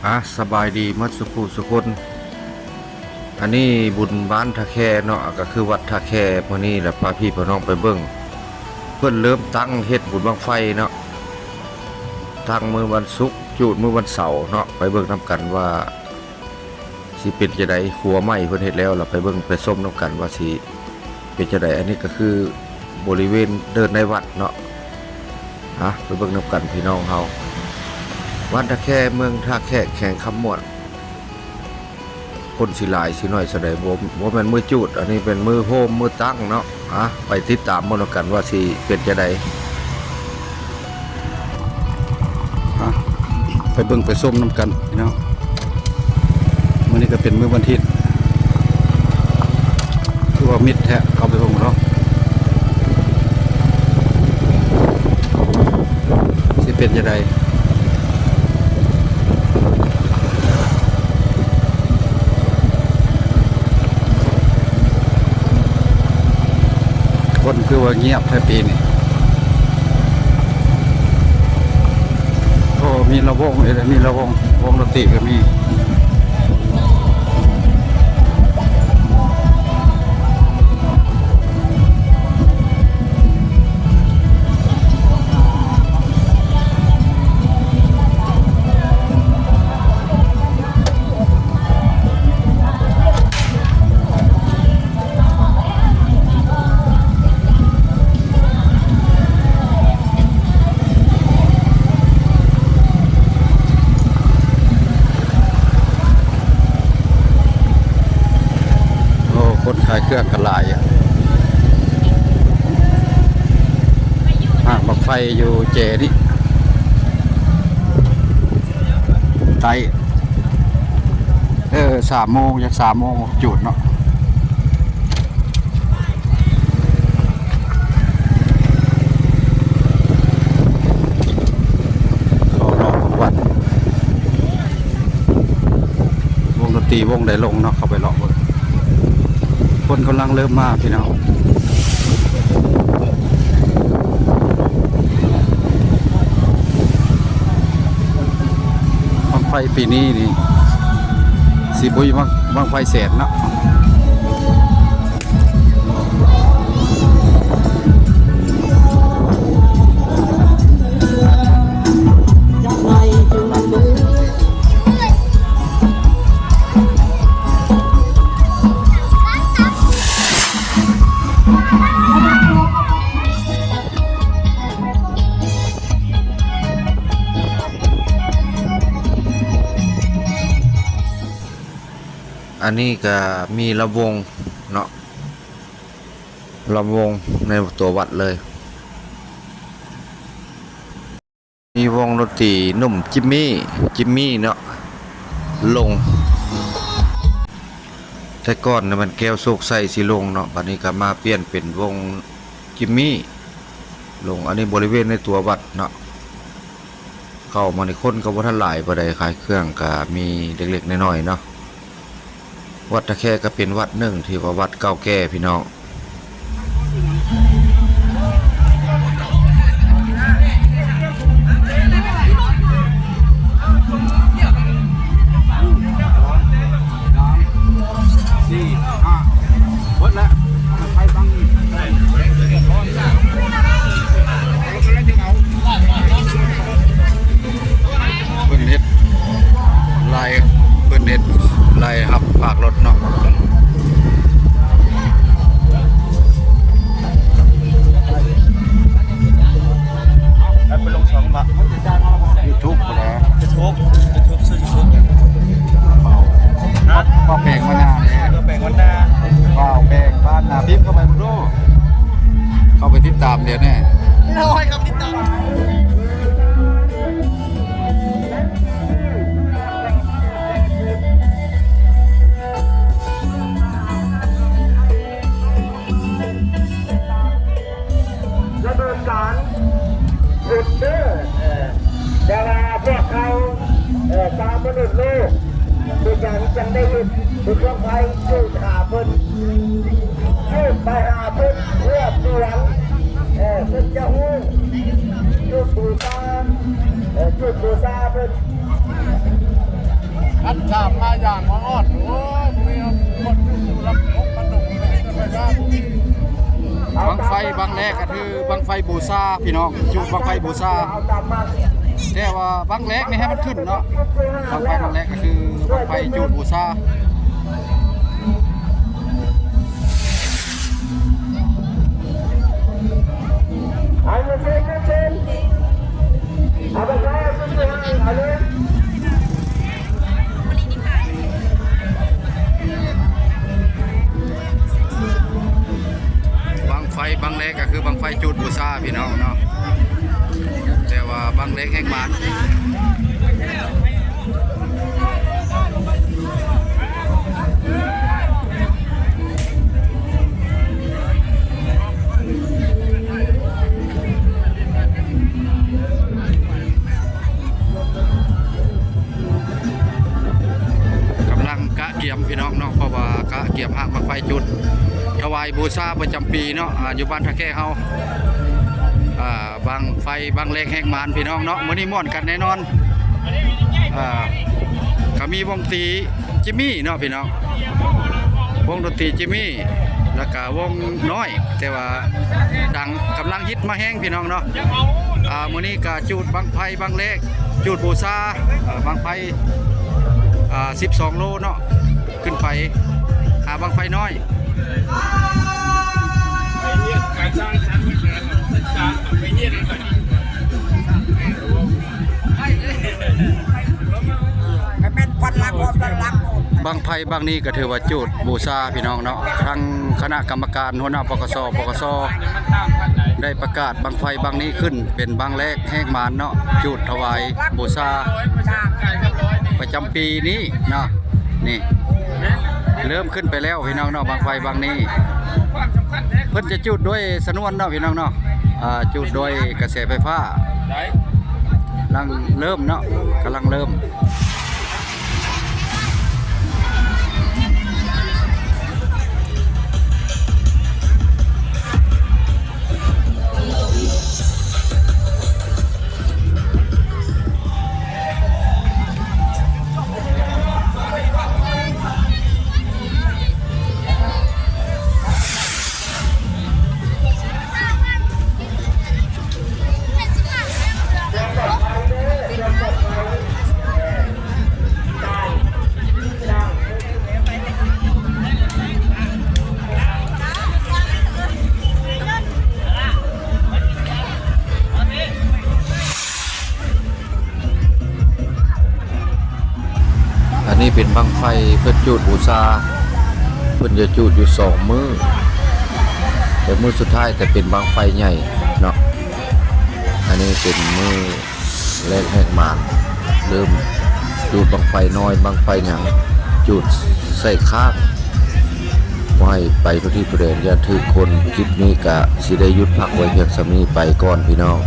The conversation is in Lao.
ອາ ສະບາຍດີໝົດສູ່ຜູ້ສູ່ຄົນ. ອັນນີ້ບຸນບ້ານທ່າແຂເນາະ ກໍຄືວັດທ່າແຂ. ມື້ນີ້ລະພາພີ່ພານ້ອງໄປເບິ່ງ ເພິ່ນເລີ່ມຕັ້ງເຮັດບຸນບັ້ງໄຟເນາະ, ຕັ້ງມື້ວັນສຸກ ຈູດມື້ວັນເສົາເນາະ. ໄປເບິ່ງນຳກັນວ່າຊິເປັນຈັ່ງໃດ. ຄົວໃໝ່ເພິ່ນເຮັດແລ້ວ ລະໄປເບິ່ງໄປຊົມນຳກັນວ່າຊິ ເປັນຈັ່ງໃດ? ອັນນີ້ກໍຄືບໍລິເວນເດີ່ນໃນວັດເນາະ. ອາ ໄປເບິ່ງນຳກັນພີ່ນ້ອງເຮົາ. ວັດທ່າແຂ ເມືອງທ່າແຂ ແຂວງຄຳມ່ວນ. ຄົນຊິຫຼາຍຊິໜ້ອຍສ່ຳໃດ ບໍ່ ບໍ່ແມ່ນມື້ຈູດ, ອັນນີ້ເປັນມື້ໂຮມ ມື້ຕັ້ງເນາະ. ອາ ໄປຕິດຕາມເບິ່ງນຳກັນວ່າຊິເປັນຈັ່ງໃດ. ອາ ໄປເບິ່ງໄປຊົມນຳກັນພີ່ນ້ອງ. ມື້ນີ້ກໍເປັນມື້ວັນທິດ ຄືວ່າມິດແທ້. ເຂົ້າໄປເບິ່ງເນາະ ຊິເປັນຈັ່ງໃດ. ຄົນຄືວ່າງຽບແທ້ປີນີ້. ໂອ້ ມີລຳວົງເດ້ ມີລຳວົງ ວົງດົນຕີກໍມີ. ໂອ້ ຄົນຂາຍເຄື່ອງກໍຫຼາຍ. ຮ້ານບັ້ງໄຟຢູ່ເຈນີ້ ໃຕ້ ເອີ ສາມໂມງ ຈັກສາມໂມງຈູດເນາະ. ເຂົ້າລອບວັດ ວົງດົນຕີວົງໃດລົງເນາະ. ເຂົ້າໄປລອບເບິ່ງ ຄົນກຳລັງເລີ່ມມາພີ່ນ້ອງ. ບັ້ງໄຟປີນີ້ນີ້ ຊິບໍ່ມີບັ້ງ ບັ້ງໄຟແສນເນາະ. ອັນນີ້ກະມີລຳວົງເນາະ, ລຳວົງໃນຕົວວັດເລີຍ. ມີວົງດົນຕີໜຸ່ມຈິມມີ ຈິມມີເນາະ ລົງ. ແຕ່ກ່ອນນະແມ່ນແກ້ວໂຊກໄຊຊິລົງເນາະ, ບັດນີ້ກໍມາປ່ຽນເປັນວົງຈິມມີລົງ. ອັນນີ້ບໍລິເວນໃນຕົວວັດເນາະ. ເຂົ້າມານີ້ຄົນກໍບໍ່ທັນຫຼາຍປານໃດ, ຂາຍເຄື່ອງກໍມີເລັກໆນ້ອຍໆເນາະ. ວັດທ່າແຂກໍເປັນວັດໜຶ່ງທີ່ວ່າວັດເກົ່າແກ່ພີ່ນ້ອງ. ສາມ ສີ່ ຫ້າ ເບິດແລ້ວ ເອົາໄປຟັງອີກ. ເພິ່ນເຮັດລາຍ ເພິ່ນເຮັດລາຍຮັບພາກລົດເນາະ. ແລ້ວໄປລົງຊ່ອງບະ ຢູທູບພຸ້ນແຫຼະ. ຢູທູບ ຢູທູບ ຊື່ຢູທູບຫຍັງ? ເວົ້າ ເວົ້າແປງວັນນາແຫຼະ. ເວົ້າແປງວັນນາ ເວົ້າແປງບ້ານນາ. ພິມເຂົ້າໄປເບິ່ງດູ ເຂົ້າໄປຕິດຕາມດຽວນີ້ ຮ້ອຍຄຳຕິດຕາມ. ດຳເນີນການຂຸດເດີ. ເອີ ແຕ່ວ່າພວກເຮົາ ເອີ ຊາວມະນຸດໂລກ ເປັນຫຍັງຈັ່ງໄດ້ເຮັດບຸນບັ້ງໄຟ? ສືບຫາເພິ່ນ ສືບໄປຫາເພິ່ນເພື່ອປວງ ເອີ ເພິ່ນຈະຮູ້ ຈຸດບູຊາ ເອີ ຈຸດບູຊາເພິ່ນ. ອັນສາມມາຢ່າງມາຮອດ ໂອ້ຍ ບໍ່ມີຄົນຢູ່ລຳຄົງລຳດົງ ບໍ່ມີໄຟຟ້າ ບໍ່ມີ. ບັ້ງໄຟບັ້ງແລກກໍຄືບັ້ງໄຟບູຊາ ພີ່ນ້ອງ ຈູດບັ້ງໄຟບູຊາ ແຕ່ວ່າບັ້ງແລກນີ້ໃຫ້ມັນຂຶ້ນເນາະ ບັ້ງໄຟບັ້ງແລກກໍຄືບັ້ງໄຟຈູດບູຊາ. ບັ້ງໄຟບັ້ງແລກກໍຄືບັ້ງໄຟຈູດບູຊາ ພີ່ນ້ອງເນາະ ແຕ່ວ່າບັ້ງແລກແຮງມານ. ກຳລັງກະກຽມ ພີ່ນ້ອງເນາະ ເພາະວ່າກະກຽມຫາງບັ້ງໄຟຈຸດ ຖວາຍບູຊາປະຈຳປີເນາະ ອ່າ ຢູ່ບ້ານທ່າແຂກເຮົາ ອ່າ ບັ້ງໄຟບັ້ງແລກແຮງມານ ພີ່ນ້ອງເນາະ ມື້ນີ້ມ່ວນກັນແນ່ນອນ ອ່າ ກໍມີວົງຕີຈິມມີເນາະ ພີ່ນ້ອງ ວົງດົນຕີຈິມມີ ແລ້ວກໍວົງນ້ອຍ ແຕ່ວ່າດັງ ກຳລັງຮິດມາແຮງ ພີ່ນ້ອງເນາະ ອ່າ ມື້ນີ້ກໍຈູດບັ້ງໄຟບັ້ງແລກ ຈູດບູຊາ ເອີ ບັ້ງໄຟ ອ່າ ສິບສອງໂລເນາະ ຂຶ້ນໄປ ຫາບັ້ງໄຟນ້ອຍ. ບັ້ງໄຟບັ້ງນີ້ກໍຖືວ່າຈູດບູຊາ ພີ່ນ້ອງເນາະ ທາງຄະນະກຳມະການ ຫົວໜ້າ ປກສ ປກສ ໄດ້ປະກາດບັ້ງໄຟບັ້ງນີ້ຂຶ້ນເປັນບັ້ງແລກແຮງມານເນາະ ຈູດຖວາຍບູຊາປະຈຳປີນີ້ເນາະ ນີ້ ເລີ່ມຂຶ້ນໄປແລ້ວ ພີ່ນ້ອງເນາະ ບັ້ງໄຟບັ້ງນີ້ ເພິ່ນຈະຈູດດ້ວຍຊະນວນເນາະ ພີ່ນ້ອງເນາະ ອ່າ ຈູດດ້ວຍກະແສໄຟຟ້າ ກຳລັງເລີ່ມເນາະ ກຳລັງເລີ່ມ. ອັນນີ້ເປັນບັ້ງໄຟເພິ່ນຈູດບູຊາ ເພິ່ນຈະຈູດຢູ່ສອງມື້ ແຕ່ມື້ສຸດທ້າຍຈະເປັນບັ້ງໄຟໃຫຍ່ເນາະ ອັນນີ້ເປັນມື້ແລກແຮກມານ ເລີ່ມຈູດບັ້ງໄຟນ້ອຍ ບັ້ງໄຟຫຍັງ ຈູດໃສ່ຄ້າງ ບໍ່ໃຫ້ໄປທົ່ວທິດທົ່ວແດນ ຢ້ານຖືກຄົນ. ຄລິບນີ້ກະຊິໄດ້ຢຸດພັກໄວ້ພຽງສ່ຳນີ້ ໄປກ່ອນພີ່ນ້ອງ.